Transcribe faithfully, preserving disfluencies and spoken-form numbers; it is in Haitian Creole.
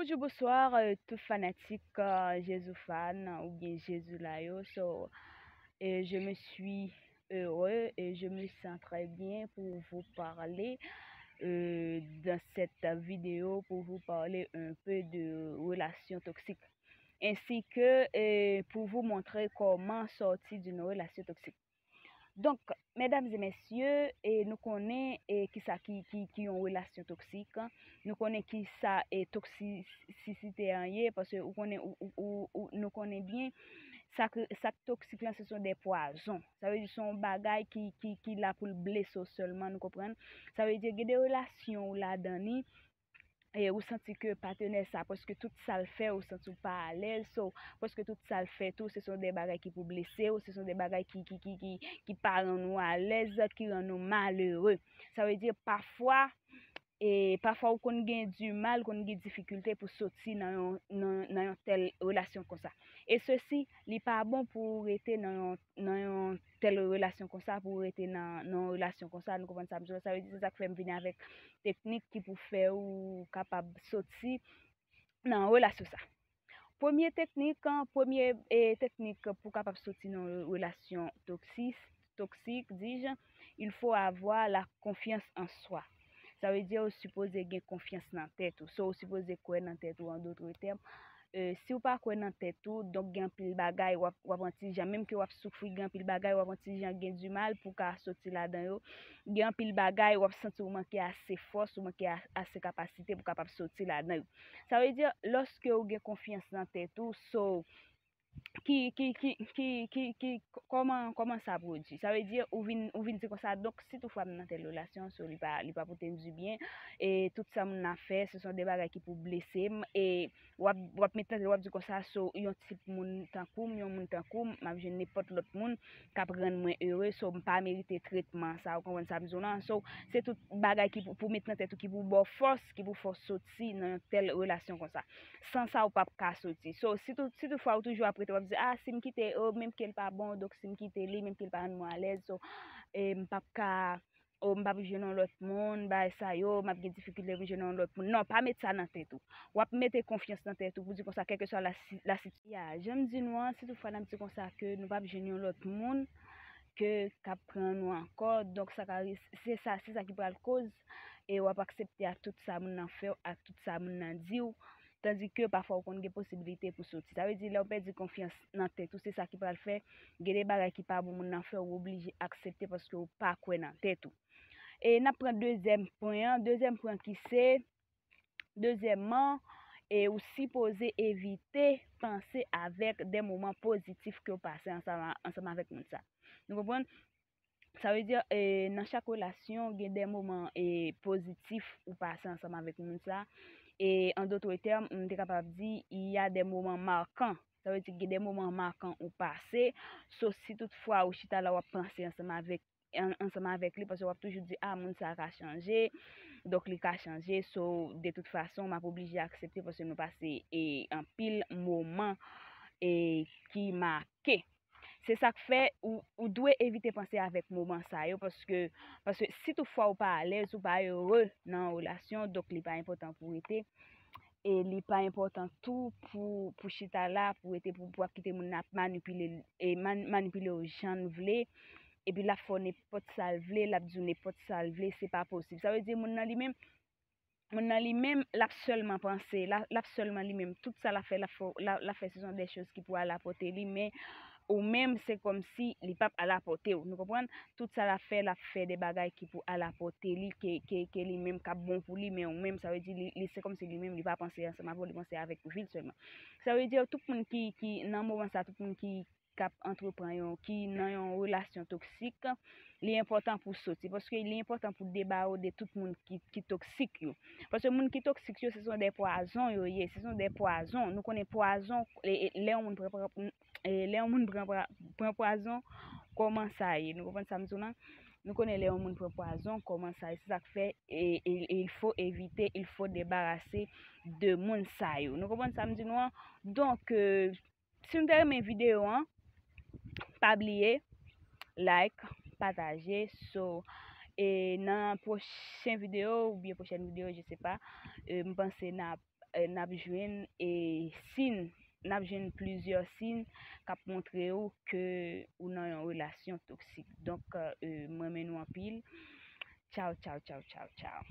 Bonjou, bonswa, euh, tout fanatik, euh, Jezi fan oubyen Jezi la yo. So, euh, je me suis heureux et je me sens très bien pour vous parler, euh, dans cette vidéo, pour vous parler un peu de relations toxiques, ainsi que, euh, pour vous montrer comment sortir d'une relation toxique. Donk, medam e mesye, e nou konnen, e kisa ki, ki, ki yon relasyon toksik, nou konnen kisa, e toksisite an ye, paske ou konnen, ou, ou, ou, ou, nou konnen byen, sa k, sa k toksik lan, se son de pwazon. Sa vle di se yon bagay ki, ki, ki la pou l blese w sèlman, nou konprann? Sa vle di gen de relasyon ou ladan li, e ou santi ke patnè sa, prèske tout sa l fè, ou santi w pa alèz, so, prèske tout sa l fè tou, se son de bagay ki pou blese w, se son de bagay ki, ki, ki, ki, ki pa rann ou alèz, ki rann ou malere. Sa vle di, pafwa, e pafwa ou konn gen di mal, konn gen difikilte pou soti nan yon, nan, nan yon tèl relasyon konsa. E sesi, li pa bon pou ou rete nan yon, nan yon tèl relasyon konsa, pou ou rete nan, nan yon relasyon konsa, nou konprann sa m di w. Sa vle di, se sa k fè m vini avèk teknik ki pou fè ou kapab soti nan relasyon sa. Premye teknik, an, premye, e, teknik pou kapab soti nan relasyon toksis, toksik, dis-je, il faut avoir la confiance en soi. Sa vle di ou sipoze gen konfyans nan tèt ou. So, ou sipoze kwè nan tèt ou, an dotre tèm. E, si ou pa kwè nan tèt ou, donk gen anpil bagay w ap, w ap an ti jan, menm ke w ap soufri, gen anpil bagay w ap an ti jan gen di mal pou ka soti ladan yo. Gen anpil bagay w ap santi ou manke ase fòs, ou manke a-, ase kapasite pou kapab soti ladan yo. Sa vle di, lòske ou gen konfyans nan tèt ou, so, ki, ki, ki, ki, ki, ki, kòman, kòman sa pwodui? Sa vle di, ou vin, ou vin di konsa, donk, si toutfwa m nan tèl relasyon, so, li pa, li pa pote m di byen, e tout sa moun nan fè, se son de bagay ki pou blese m, e w ap, w ap met nan tèt, w ap di konsa, so, yon tip moun tankou m, yon moun tankou m, m ap jwenn nenpòt lòt moun k ap rann mwen ere, so, m pa merite tretman sa, ou konprann sa m di w lan? So, se tout bagay ki pou, pou met nan tèt ou, ki pou ba w fòs, ki pou fè w soti nan yon tèl relasyon konsa. San sa, ou p ap ka soti. So, si tou, si toutfwa ou toujou ap rete, w ap di, "Ah, si m kite, oh, menm ke l pa bon, donk si m kite li, menm ke l pa rann mwen alèz, so, e, m p ap ka, oh, m p ap jwenn yon lòt moun, bagay sa yo, m ap gen difikilte pou m jwenn yon lòt moun." Non, pa met sa nan tèt ou. W ap mete konfyans nan tèt ou pou di konsa, kèlkeswa la si-, la sitiyasyon. Jan m di nou an, si toutfwa n ap di konsa ke nou p ap jwenn yon lòt moun ke k ap pran nou ankò, donk sa ka ris-, se sa, se sa ki pral koz, e w ap aksepte ak tout sa moun nan fè w, ak tout sa moun nan di w, tandike pafwa ou konn gen posiblite pou soti. Sa vle di, lè w pèdi konfyans nan tèt ou, se sa ki pral fè gen de bagay ki pa bon moun nan fè w, ou oblije aksepte paske ou pa kwè nan tèt ou. E n ap pran dezyèm pwen an, dezyèm pwen ki se, dezyèmman, e ou sipoze evite panse avèk de moman pozitif ke w pase ansanm a, ansanm avèk moun sa. Nou konprann? Sa vle di, e, nan chak relasyon, gen de moman, e, pozitif ou pase ansanm avèk moun sa. E, an dotre tèm, m te kapab di, il y a des moments marquants. Sa vle di, gen de moman makan ou pase. So, si toutfwa ou chita la, w ap panse ansanm avèk, an-, ansanm avèk li, paske w ap toujou di, "Ah, moun sa ka chanje." Donk, li ka chanje. So, de tout fason, m ap oblije aksepte, paske nou pase, e, anpil moman, e, ki make. Se sa k fè ou, ou dwe evite panse avèk moman sa yo, paske, paske si toutfwa ou pa alèz, ou pa ere nan yon relasyon, donk li pa enpòtan pou rete. E li pa enpòtan tou pou, pou chita la, pou rete, pou, pou ap kite moun nan ap manipile, e man-, manipile w jan l vle. Epi l ap fè w nenpòt sa l vle, l ap di w nenpòt sa l vle, se pa posib. Sa vle di moun nan li menm, moun nan li menm, l ap sèlman panse, l a-, l ap sèlman li menm, tout sa l ap fè, l ap fè, l ap, l ap fè se son de choz ki pou alapòte li, men ou menm, se kòmsi li p ap alapòte w. Nou konprann? Tout sa l ap fè, l ap fè de bagay ki pou alapòte li, ke, ke, ke li menm k ap bon pou li, men ou menm, sa vle di, li, li, se kòmsi li menm, li pa panse ansanm avè w, li panse avèk vi l sèlman. Sa vle di, tout moun ki, ki, nan moman sa, tout moun ki, k ap antreprann yon, ki nan yon relasyon toksik, li enpòtan pou soti, paske li enpòtan pou debare w de tout moun ki, ki toksik yo. Paske moun ki toksik yo, se son de pwazon yo ye, se son de pwazon. Nou konnen pwazon, e, e, lè yon moun pran, pran, e, lè yon moun pran, pran, pran pwazon, kòman sa ye? Nou konprann sa m di w lan? Nou konnen lè yon moun pran pwazon, kòman sa ye? Se sa k fè, e, e, e, il faut éviter, il faut débarrasser de moun sa yo. Nou konprann sa m di nou an? Donk, e, si nou te renmen videyo an, pa bliye, like, pataje. So, e nan pwochen videyo, oubyen pwochèn videyo, je sais pas, e, m panse n ap, eh, n ap jwenn, eh, siy, n ap jwenn plizyè siy k ap montre w ke ou nan yon relasyon toksik. Donk, eh, m renmen nou anpil. Tchaw, tchaw, tchaw, tchaw, tchaw.